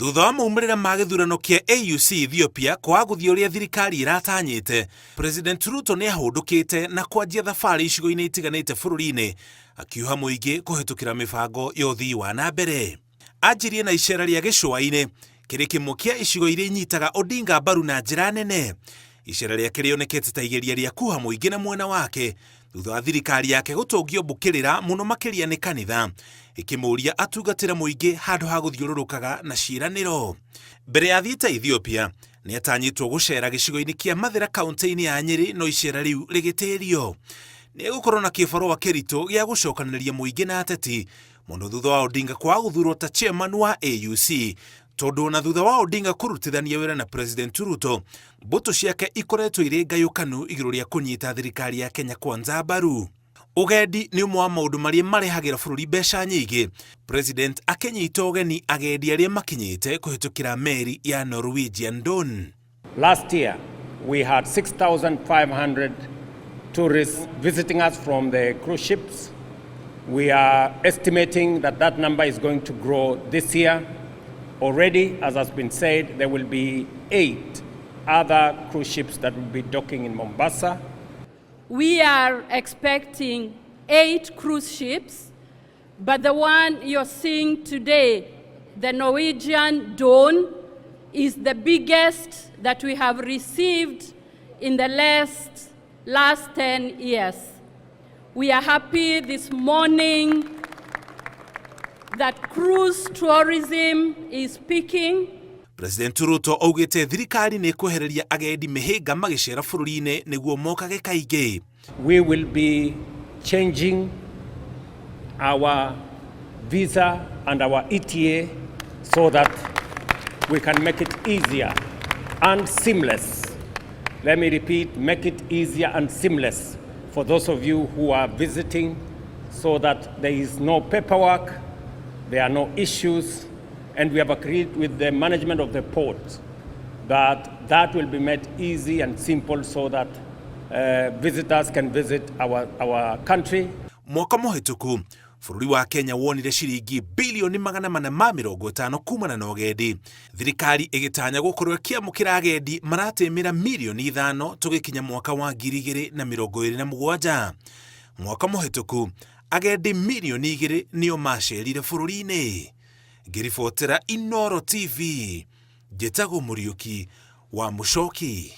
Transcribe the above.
Thutha wa maumĩrĩra ma gĩthurano kĩa AUC Ethiopia kwaga gũthiĩ ũrĩa thirikari ĩratanyĩte, President Ruto nĩ ahũndũkĩte na kwanjia thabarĩ icigo-inĩ itiganĩte bũrũri-inĩ akiuha mũingĩ kũhĩtũkĩra mĩbango ya ũthii wa na mbere. Anjirie na icera rĩa gĩcũa-inĩ kĩrĩ kĩmwe kĩa icigo iria inyitaga Odinga mbaru na njĩra nene. Icera rĩake rĩonekete ta igeria rĩa kuha mũingĩ na mwena wake thutha wa thirikari yake gũtũngio mbũkĩrĩra mũno makĩria nĩ kanitha ĩkĩmũria atungatĩre mũingĩ handũ ha gũthiũrũrũkaga na ciĩranĩro. Mbere ya athiĩte Ethiopia, nĩ atanyĩtwo gũcera gĩcigo-inĩ kĩa Mathĩra kaũntĩ-inĩ ya Nyĩrĩ no icera rĩu rĩgĩtĩrio. Nĩ egũkorwo na kĩbarũa kĩritũ gĩa gũcokanĩrĩria mũingĩ na ateti mũno thutha wa Odinga kwaga gũthurwo ta chairman wa AUC tondũ ona thutha wa Odinga kũrutithania wĩra na President Ruto, mbũtũ ciake ikoretwo irĩ ngayũkanu igũrũ rĩa kũnyita thirikari ya Kenya Kwanza mbaru. Ũgendi nĩ ũmwe wa maũndũ marĩa marehagĩra bũrũri mbeca nyingĩ, President akĩnyita ũgeni agendi arĩa makinyĩte kũhĩtũkĩra meri ya Norwegian Dawn. Last year, we had 6,500 tourists visiting us from the cruise ships. We are estimating that that number is going to grow this year. Already, as has been said, there will be 8 other cruise ships that will be docking in Mombasa. We are expecting 8 cruise ships, but the one you're seeing today, the Norwegian Dawn, is the biggest that we have received in the last 10 years. We are happy this morning that cruise tourism is peaking. President Ruto augĩte thirikari nĩ ĩkwehereria agendi mĩhĩnga magĩcera bũrũri-inĩ nĩguo mokage kaingĩ. We will be changing our visa and our ETA so that we can make it easier and seamless. Let me repeat, make it easier and seamless for those of you who are visiting so that there is no paperwork, there are no issues, and we have agreed with the management of the port that that will be made easy and simple so that visitors can visit our country. Mwaka mũhĩtũku bũrũri wa Kenya wonire ciringi bilioni 450 kumana na ũgendi, thirikari ĩgĩtanya gũkorwo ĩkĩamũkĩra agendi maratĩmĩra mirioni 5 tũgĩkinya mwaka wa 2027. Mwaka mũhĩtũku agendi mirioni 2 nĩo macerire bũrũri-inĩ. Ngĩribotera Inooro TV, njĩtagwo Mũriũki wa Mũcoki.